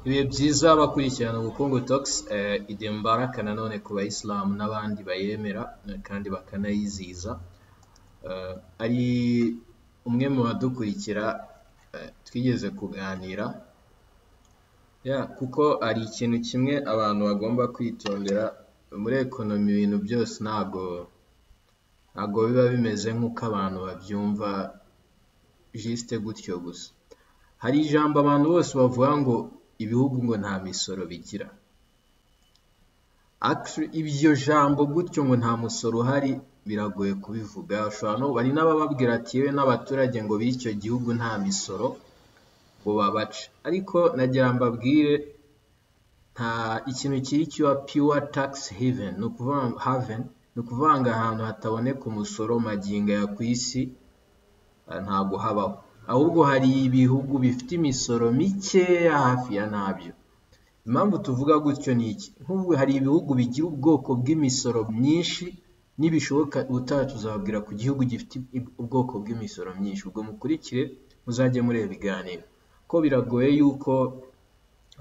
Ibihe byiza abakurikirana Ubukungu Talks, Eid Mubarak nanone ku bayisilamu n'abandi bayemera kandi bakanayizihiza. Ari umwe mu badukurikira twigeze kuganira, ya kuko hari ikintu kimwe abantu bagomba kwitondera muri economy. Ibintu byose ntago biba bimeze nk'uko abantu babyumva juste gutyo gusa. Hari ijambo abantu bose bavuga ngo ibihugu ngo nta misoro bigira. Actually, iryo jambo gutyo ngo nta musoro uhari biragoye kubivuga. Ushobora no hari n'abababwira ati yewe n'abaturage ngo b'icyo gihugu nta misoro ngo babace. Ariko nagira mbabwire, nta ikintu kiri kiba pure tax haven, ni ukuvuga haven, ni ukuvuga ngo ahantu hataboneka umusoro magingo aya ku isi ntago habaho. Ahubwo hari ibihugu bifite imisoro mikeya hafi ya ntabyo. Impamvu tuvuga gutyo ni iki? Nk'ubu hari ibihugu bigira ubwoko bw'imisoro myinshi. Nibishoboka ubutaha tuzababwira ku gihugu gifite ubwoko bw'imisoro myinshi. Ubwo mukurikire, muzajye mureba ibiganiro, ko biragoye yuko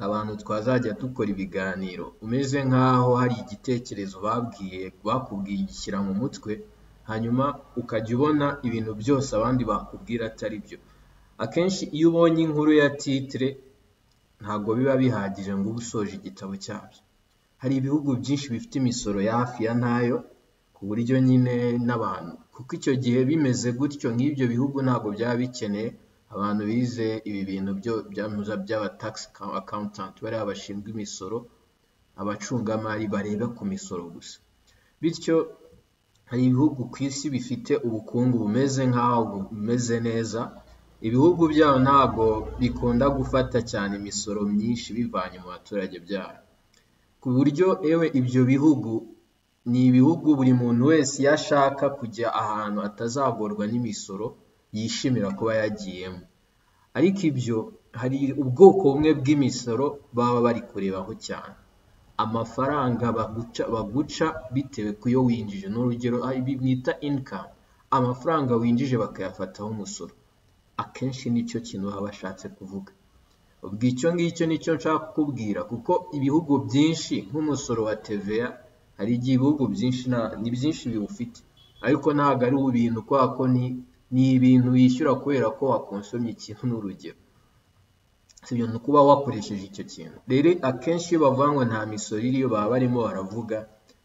abantu twazajya dukora ibiganiro umeze nk'aho hari igitekerezo babwiye, bakubwiye, ugishyira mu mutwe, hanyuma ukajya ubona ibintu byose abandi bakubwira atari byo. Akenshi iyo ubonye inkuru ya titre ntabwo biba bihagije ngo ube usoje igitabo cyabyo. Hari ibihugu byinshi bifite imisoro ya hafi ya ntayo, ku buryo nyine n'abantu, kuko icyo gihe bimeze gutyo nk'ibyo bihugu ntabwo byaba bikeneye abantu bize ibi bintu byo by'aba tax accountant, bariya bashinzwe imisoro, abacungamari bareba ku misoro gusa. Bityo hari ibihugu ku isi bifite ubukungu bumeze nk'aho bumeze neza. Ibihugu byabo ntabwo bikunda gufata cyane imisoro myinshi bivanye mu baturage byabo, ku buryo ewe ibyo bihugu ni ibihugu buri muntu wese iyo ashaka kujya ahantu atazagorwa n'imisoro yishimira kuba yagiyemo. Ariko ibyo hari ubwoko bumwe bw'imisoro baba bari kurebaho cyane, amafaranga baguca bitewe ku yo winjije. Ni urugero bita income, amafaranga winjije bakayafataho umusoro. Akenshi nicyo kintu baba bashatse kuvuga. Ubwo icyo ngicyo nicyo nshaka kukubwira, kuko ibihugu byinshi nk'umusoro wa TVA, hari igihe ibihugu byinshi, ni byinshi biwufite, ariko ntabwo ari ibintu, kubera ko ni ibintu wishyura kubera ko wakonsomye ikintu. Ni urugero, si ibyo, ni ukuba wakoresheje icyo kintu. Rero akenshi iyo bavuga ngo nta misoro iriyo, baba barimo baravuga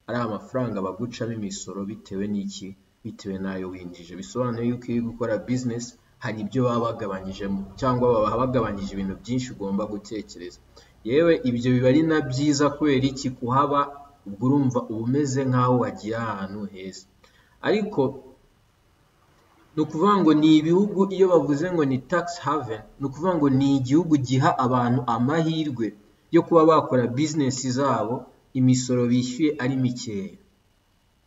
ari amafaranga bagucamo imisoro bitewe n'iki? Bitewe n'ayo winjije. Bisobanuye yuko iyo uri gukora business hari ibyo baba bagabanyijemo cyangwa baba bagabanyije ibintu byinshi ugomba gutekereza. Yewe ibyo biba ari na byiza. Kubera iki? Kuhaba ubwo urumva uba umeze nk'aho wagiye ahantu heza. Ariko ni ukuvuga ngo ni ibihugu, iyo bavuze ngo ni tax haven, ni ukuvuga ngo ni igihugu giha abantu amahirwe yo kuba bakora business zabo imisoro bishyuye ari mikeya.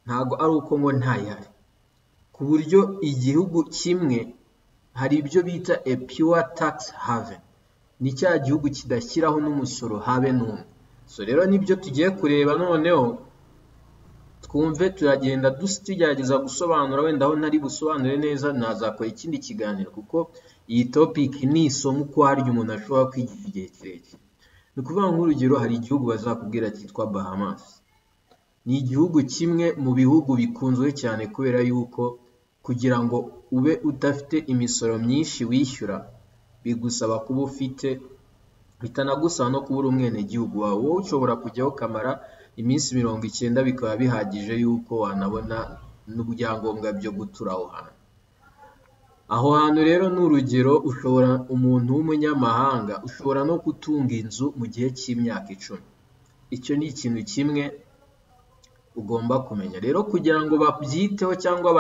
Ntabwo ari uko ngo ntayihari. Ku buryo igihugu kimwe hari ibyo bita a pure tax haven, ni cya gihugu kidashyiraho n'umusoro habe n'umwe. So rero nibyo tugiye kureba noneho, twumve. Turagenda tugerageza gusobanura. Wenda aho ntari busobanure neza nazakora ikindi kiganiro, kuko iyi topic ni isomo ukwaryo umuntu ashobora kwigira igihe kirekire. Ni ukuvuga nk'urugero hari igihugu bazakubwira cyitwa Bahamas. Ni igihugu kimwe mu bihugu bikunzwe cyane kubera yuko kugira ngo ube udafite imisoro myinshi wishyura bigusaba kuba ufite, bitanagusaba no kuba uri umwenegihugu wawe. Wowe ushobora kujyaho ukamara iminsi 90 bikaba bihagije yuko wanabona n'ibyangombwa byo gutura aho hantu. Aho hantu rero ni urugero, ushobora, umuntu w'umunyamahanga ushobora no gutunga inzu mu gihe cy'imyaka 10. Icyo ni ikintu kimwe ugomba kumenya. Rero kugira ngo babyiteho cyangwa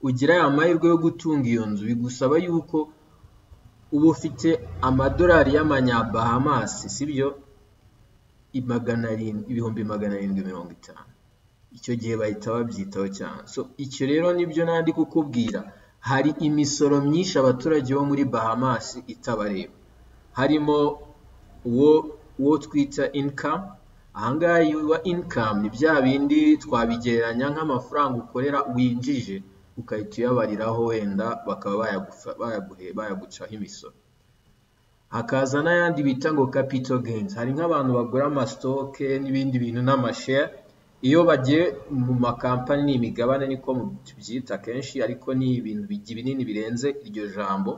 ugire aya mahirwe yo gutunga iyo nzu, bigusaba yuko uba ufite amadolari y'amanyabahamas, sibyo, 700, 750,000. Icyo gihe bahita babyitaho cyane. So icyo rero nibyo nandi kukubwira. Hari imisoro myinshi abaturage bo muri Bahamas itabareba, harimo uwo twita income. Ahangaha wa income ni bya bindi twabigereranya nk'amafaranga ukorera, winjije, ugahita uyabariraho, wenda bakaba bayagucaho imisoro. Hakaza n'ayandi bita ngo capital gains. Hari nk'abantu bagura ama-stock n'ibindi bintu n'ama-share, iyo bagiye mu makampani, ni imigabane niko tubyita kenshi, ariko ni ibintu binini birenze iryo jambo.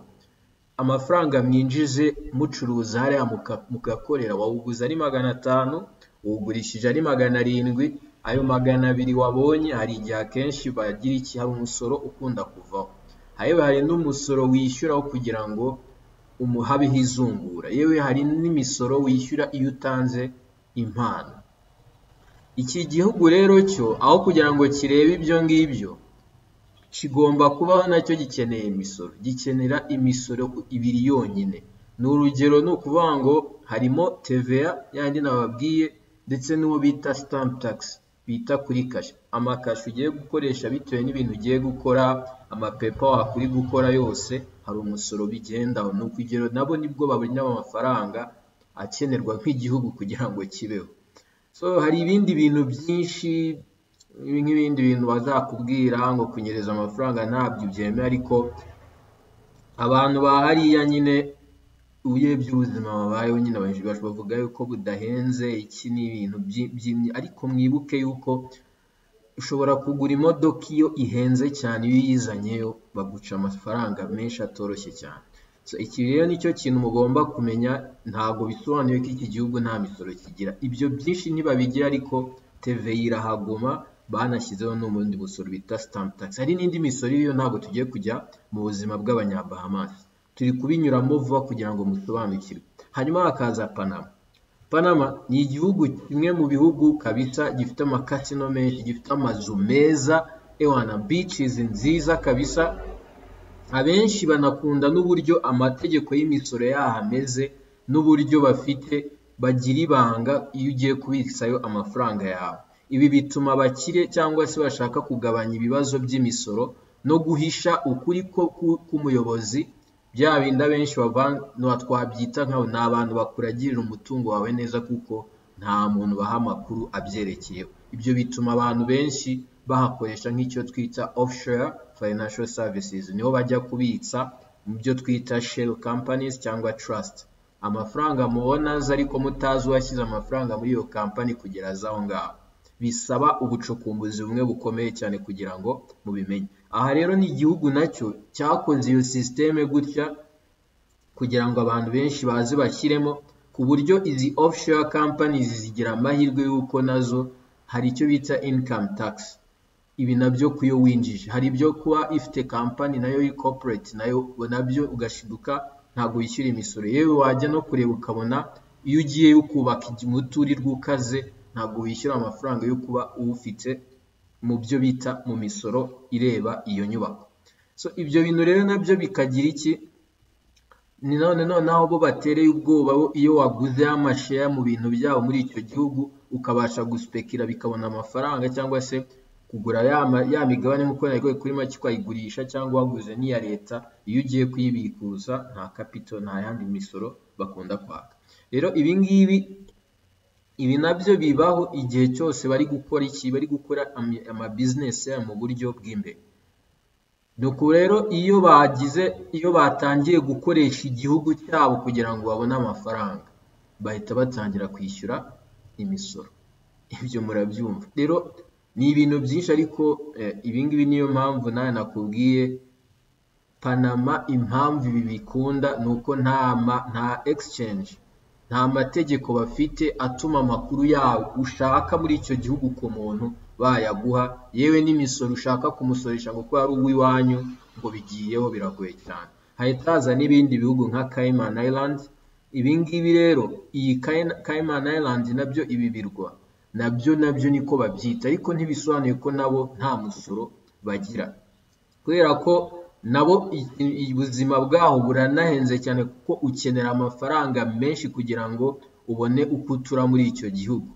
Amafaranga mwinjize mucuruza hariya mugakorera, wawuguze ari 500, uwugurishije ari 700, ayo 200 wabonye, hari igihe akenshi bagira iki, hari umusoro ukunda kuvaho. Yewe hari n'umusoro wishyuraho kugira ngo habeho izungura, yewe hari n'imisoro wishyura iyo utanze impano. Iki gihugu rero cyo aho kugira ngo kirebe ibyo ngibyo, kigomba kubaho nacyo gikeneye imisoro, gikenera imisoro ibiri yonyine. Ni urugero, ni ukuvuga ngo harimo TVA yandi nababwiye, ndetse n'uwo bita stamp tax, bita kuri kashe, amakashe ugiye gukoresha bitewe n'ibintu ugiye gukora, amapepa wakuri gukora yose hari umusoro bigendaho. Ni urugero, nabo nibwo babona amafaranga akenerwa nk'igihugu kugira ngo kibeho. So hari ibindi bintu byinshi, nk'ibindi bintu bazakubwira ngo kunyereza amafaranga ntabyo byemewe, ariko abantu ba hariya nyine urebye ubuzima babayeho nyine bavuga yuko budahenze, iki ni ibintu, ariko mwibuke yuko ushobora kugura imodoka iyo ihenze cyane, iyo uyizanyeyo baguca amafaranga menshi atoroshye cyane. So iki rero nicyo kintu mugomba kumenya, ntabwo bisobanuye ko iki gihugu nta misoro kigira, ibyo byinshi ntibabigira, ariko TVA irahaguma, banashyizeho n'ubundi musoro bita stamp tax. Hari n'indi misoro iyo ntabwo tugiye kujya mu buzima bw'Abanyabahamas, turi kubinyuramo vuba kugira ngo musobanukirwe. Hanyuma hakaza Panama. Panama ni igihugu kimwe mu bihugu kabisa gifite amakasino menshi, gifite amazu meza, ewana beaches nziza kabisa. Abenshi banakunda n'uburyo amategeko y'imisoro yaho ameze, n'uburyo bafite bagira ibanga iyo ugiye kubitsayo amafaranga yawe. Ibi bituma abakire cyangwa se bashaka kugabanya ibibazo by'imisoro no guhisha ukuri k'umuyobozi, bya bindi abenshi twabyita nkaho ni abantu bakuragirira umutungo wawe neza, kuko nta muntu baha amakuru abyerekeyeho. Ibyo bituma abantu benshi bahakoresha nk'icyo twita offshore financial services, niho bajya kubitsa mu byo twita shell companies cyangwa trust. Amafaranga mubona aza ariko mutazi uwashyize amafaranga muri iyo kampani kugera aza aho ngaho, bisaba ubucukumbuzi bumwe bukomeye cyane kugira ngo mubimenye. Aha rero ni igihugu nacyo cyakoze iyo sisiteme gutya kugira ngo abantu benshi baze bashyiremo, ku buryo izi offshore companies zigira amahirwe y'uko nazo hari icyo bita income tax. Ibi nabyo kuyo winjije, hari ibyo kuba ifite kampani nayo corporate nayo nabyo ugashiduka ntabwo wishyura imisoro. Yewe wajya no kureba ukabona iyo ugiye ukubaka umuturirwa ukaze, ntabwo wishyura amafaranga yo kuba uwufite mu byo bita mu misoro ireba iyo nyubako. So ibyo bintu rero nabyo bikagira iki, ni none noneho bo batereye ubwoba, bo iyo waguze ama-share mu bintu byabo muri icyo gihugu, ukabasha guspekira bikabona amafaranga, cyangwa se kugura ya migabane nk'uko nabikoze kuri make ukayigurisha, cyangwa waguze n'iya leta, iyo ugiye kuyibikuza nta capital, nta yandi misoro bakunda kwaka. Rero ibi ngibi, ibi nabyo bibaho igihe cyose bari gukora iki, bari gukora ama business yabo mu buryo bw'imbere. Nuko rero iyo bagize, iyo batangiye gukoresha igihugu cyabo kugira ngo babone amafaranga, bahita batangira kwishyura imisoro. Ibyo murabyumva. Rero ni ibintu byinshi, ariko ibi ngibi niyo mpamvu nawe nakubwiye Panama, impamvu ibi bikunda ni uko nta exchange, nta mategeko bafite atuma amakuru yawe ushaka muri icyo gihugu ku muntu bayaguha, yewe n'imisoro ushaka kumusoresha ngo kuko ari uw'iwanyu ngo bigiyeho, biragoye cyane. Hahita haza n'ibindi bihugu nka Cayman Islands. Ibi ngibi rero, iyi Cayman Islands nabyo, ibi birwa nabyo niko babyita, ariko ntibisobanuye ko nabo nta musoro bagira, kubera ko nabo ubuzima bwaho buranahenze cyane, kuko ukenera amafaranga menshi kugira ngo ubone uko utura muri icyo gihugu.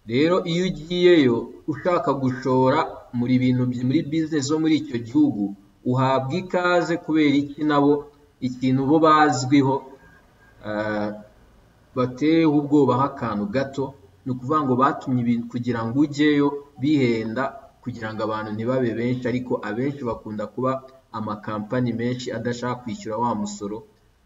Rero iyo ugiyeyo ushaka gushora muri bintu muri business zo muri icyo gihugu, uhabwa ikaze. Kubera iki? Nabo ikintu bo bazwiho bateyeho ubwoba akantu gato, ni ukuvuga ngo batumye ibintu kugira ngo ujyeyo bihenda, kugira ngo abantu ntibabe benshi, ariko abenshi bakunda kuba amakampani menshi adashaka kwishyura wa musoro.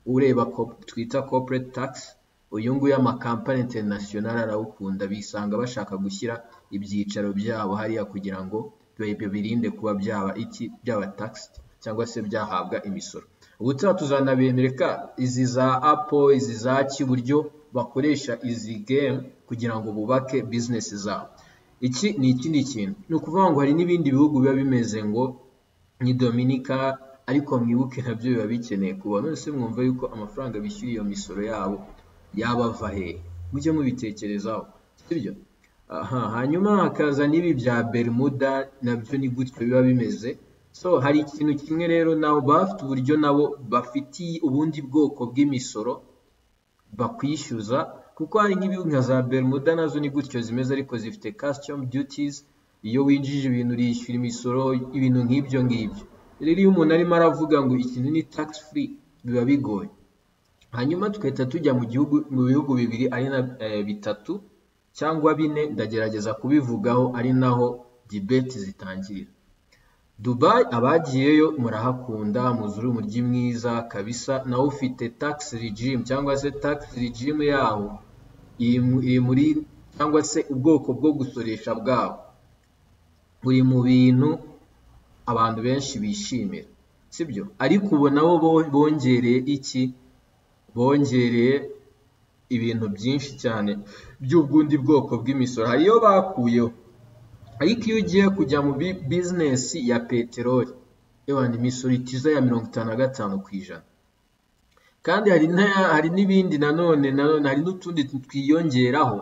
Ureba twita corporate tax, uyu nguyu amakampani international arawukunda, bisanga bashaka gushyira ibyicaro byabo hariya kugira ngo birinde kuba byaba iki, byaba taxed cyangwa se byahabwa imisoro. Ubutaha tuzanabereka izi za Apple, izi za ki, uburyo bakoresha izi game kugira ngo bubake business zabo. Iki ni ikindi kintu, ni ukuvuga ngo hari n'ibindi bihugu biba bimeze ngo ni Dominica, ariko mwibuke nabyo biba bikeneye kuba. None se mwumva yuko amafaranga bishyura iyo misoro yabo yaba ava hehe? Mujye mubitekerezaho, sibyo? Aha, hanyuma hakaza n'ibi bya Bermuda, nabyo ni gutyo biba bimeze. So hari ikintu kimwe rero, nabo bafite uburyo, nabo bafitiye ubundi bwoko bw'imisoro bakwishyuza, kuko hari nk'ibihugu nka za Bermuda nazo ni gutyo zimeze, ariko zifite custom duties. Iyo winjije ibintu urishyura imisoro, ibintu nk'ibyo ngibyo. Rero iyo umuntu arimo aravuga ngo ikintu ni tax free, biba bigoye. Hanyuma tugahita tujya mu gihugu, mu bihugu bibiri ari na bitatu cyangwa bine, ndagerageza kubivugaho, ari naho debate zitangirira. Dubai, abagiyeyo murahakunda, muzuri umujyi mwiza kabisa, nawe ufite tax regime cyangwa se tax regime yaho iri muri, cyangwa se ubwoko bwo gusoresha bwabo buri mu bintu abantu benshi bishimira, sibyo? Ariko ubu nabo bongereye iki? Bongereye ibintu byinshi cyane by'ubundi bwoko bw'imisoro. Hari iyo bakuyeho, ariko iyo ugiye kujya mu business ya peteroli, ewana, imisoro itiza ya 55%. Kandi hari n'ibindi nanone hari n'utundi twiyongeraho.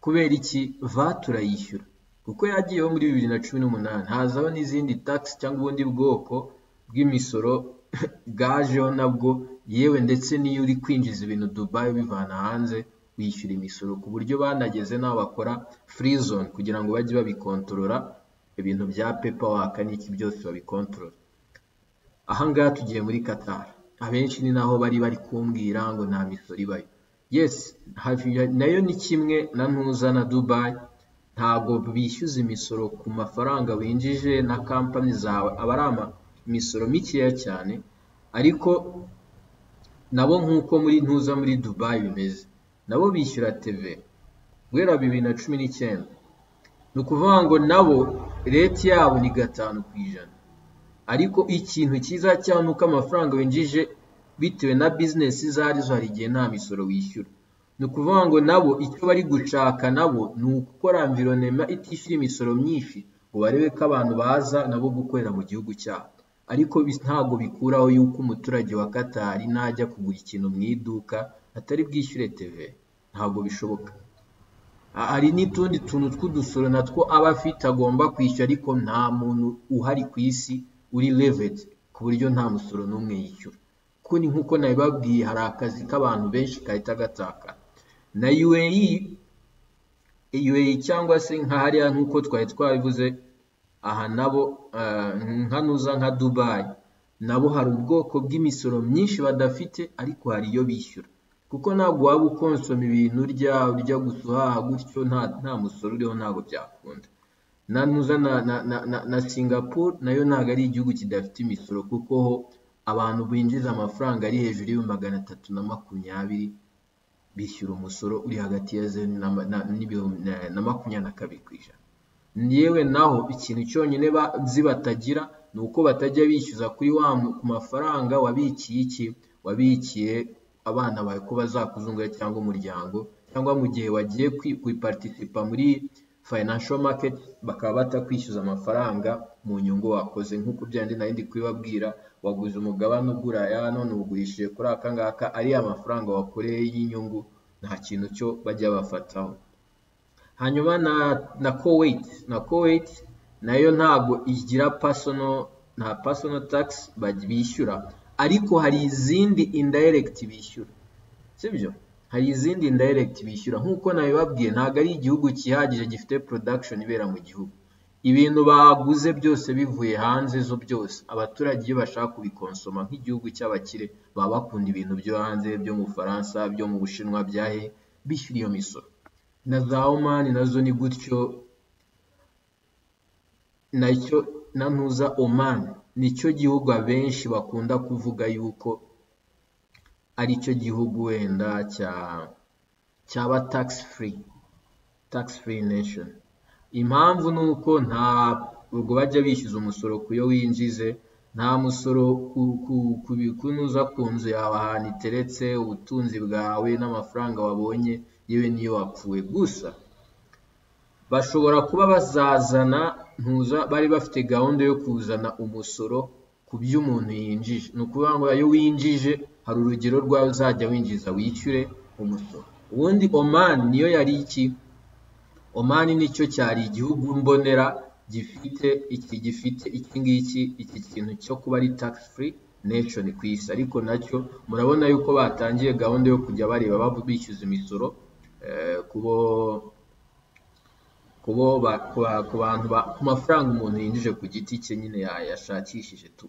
Kubera iki? VAT urayishyura kuko yagiyeho muri 2018, hazaho n'izindi tax cyangwa ubundi bwoko bw'imisoro bwajeho nabwo. Yewe, ndetse n'iyo uri kwinjiza ibintu Dubai ubivana hanze, wishyura imisoro, ku buryo banageze n'aho bakora free zone kugira ngo bajye babikontorora, ibintu bya paperwork n'iki byose babikontorora. Aha ngaha tugiye muri Qatar, abenshi ni naho bari kumbwira ngo nta misoro ibayo. Yes, nayo ni kimwe na ntuza na Dubai, ntabwo bishyuza imisoro ku mafaranga winjije na kampani zawe, aba ari imisoro mikeya cyane. Ariko nabo nk'uko muri ntuza muri Dubai bimeze, nabo bishyura TVA guhera 2019. Ni ukuvuga ngo nabo rate yabo ni 5%. Ariko ikintu cyiza cyane ni uko amafaranga winjije bitewe na business izo arizo, hari igihe nta misoro wishyura. Ni ukuvuga ngo nabo icyo bari gushaka nabo ni ugukora environment itishyura imisoro myinshi, ngo barebe ko abantu baza nabo gukorera mu gihugu cyabo. Ariko ntabwo bikuraho yuko umuturage wa Qatar najya kugura ikintu mu iduka atari bwishyure TVA, ntabwo bishoboka. Hari n'utundi tuntu tw'udusoro natwo aba afite agomba kwishyura, ariko nta muntu uhari ku isi uri leveled ku buryo nta musoro n'umwe yishyura, kuko ni nk'uko nabibabwiye, hari akazi k'abantu benshi gahita gatakara. Na UAE, UAE cyangwa se nka hariya nk'uko twari twabivuze aha, nabo nka nuza nka Dubai, nabo hari ubwoko bw'imisoro myinshi badafite, ariko hari iyo bishyura, kuko ntabwo waba ukonsoma ibintu urya, urya gusa uhaha gutyo nta musoro uriho, ntabwo byakunda. Na nuza na Singapore nayo ntabwo ari igihugu kidafite imisoro, kuko ho abantu binjiza amafaranga ari hejuru y'ibihumbi 320 bishyura umusoro uri hagati ya zeru na 22%. Yewe, naho ikintu cyonyine nzi batagira ni uko batajya bishyuza kuri wa ku mafaranga wabikiye, iki, wabikiye abana bawe ko bazakuzungura cyangwa umuryango, cyangwa mu gihe wagiye kuparticipa muri financial market, bakaba batakwishyuza amafaranga mu nyungu wakoze, nk'uko byandi nari ndi kubibabwira: waguze umugabane ugura aya, none uwugurishije kuri aka ngaka, ariya mafaranga wakoreye y'inyungu nta kintu cyo bajya bafataho. Hanyuma na Kuwait nayo ntabwo igira personal, nta personal tax bishyura, ariko hari izindi indirect bishyura, sibyo? Hari izindi indirect bishyura. Nk'uko nabibabwiye, ntabwo ari igihugu cyihagije gifite production ibera mu gihugu. Ibintu baguze byose bivuye hanze zo byose, abaturage iyo bashaka kubikonsoma nk'igihugu cy'abakire, baba bakunda ibintu byo hanze, byo mu Bufaransa, byo mu Bushinwa, byahe, bishyura iyo misoro. Na za Oman nazo ni gutyo, nacyo na ntuza Oman nicyo gihugu abenshi bakunda kuvuga yuko aricyo gihugu wenda cyaba tax free nation. Impamvu ni uko ntabwo bajya bishyuza umusoro ku yo winjize, nta musoro kunuza ku nzu yawe ahantu iteretse, ubutunzi bwawe n'amafaranga wabonye, yewe n'iyo wapfuye. Gusa bashobora kuba bazazana ntuza, bari bafite gahunda yo kuzana umusoro ku byo umuntu yinjije. Ni ukuvuga ngo ayo winjije hari urugero rwawe uzajya winjiza wishyure umusoro. Ubundi Oman niyo yari iki? Oman nicyo cyari igihugu mbonera gifite iki, gifite iki ngiki, iki kintu cyo kuba ari tax free nation ku isi. Ariko nacyo murabona yuko batangiye gahunda yo kujya bareba bishyuza imisoro ku bantu, ku mafaranga umuntu yinjije ku giti cye nyine yashakishije tu.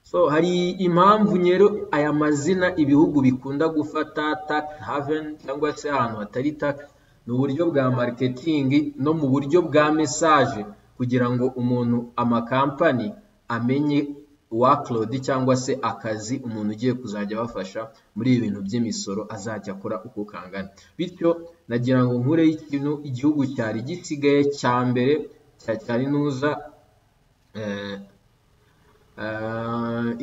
So hari impamvu nyero aya mazina ibihugu bikunda gufata tax haven cyangwa se ahantu hatari tax, ni uburyo bwa marketing no mu buryo bwa message, kugira ngo umuntu, amakampani amenye workload cyangwa se akazi umuntu ugiye kuzajya abafasha muri ibi bintu by'imisoro azajya akora uko kangana. Bityo nagira ngo nkureho ikintu, igihugu cyari gisigaye cya mbere cyari nuza,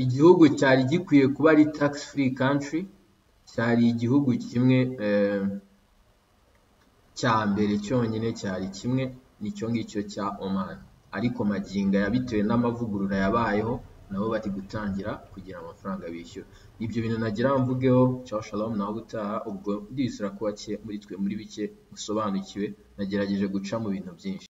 igihugu cyari gikwiye kuba ari tax free country, cyari igihugu kimwe cya mbere cyonyine, cyari kimwe, nicyo ngicyo cya Oman. Ariko magingo aya, bitewe n'amavugurura yabayeho, nabo bari gutangira kugira amafaranga bishyura. Ibyo bintu nagira mvugeho. Ciao, shalom, naho ubutaha. Ubwo ndizera ko bake muri twe, muri bike musobanukiwe, nagerageje guca mu bintu byinshi.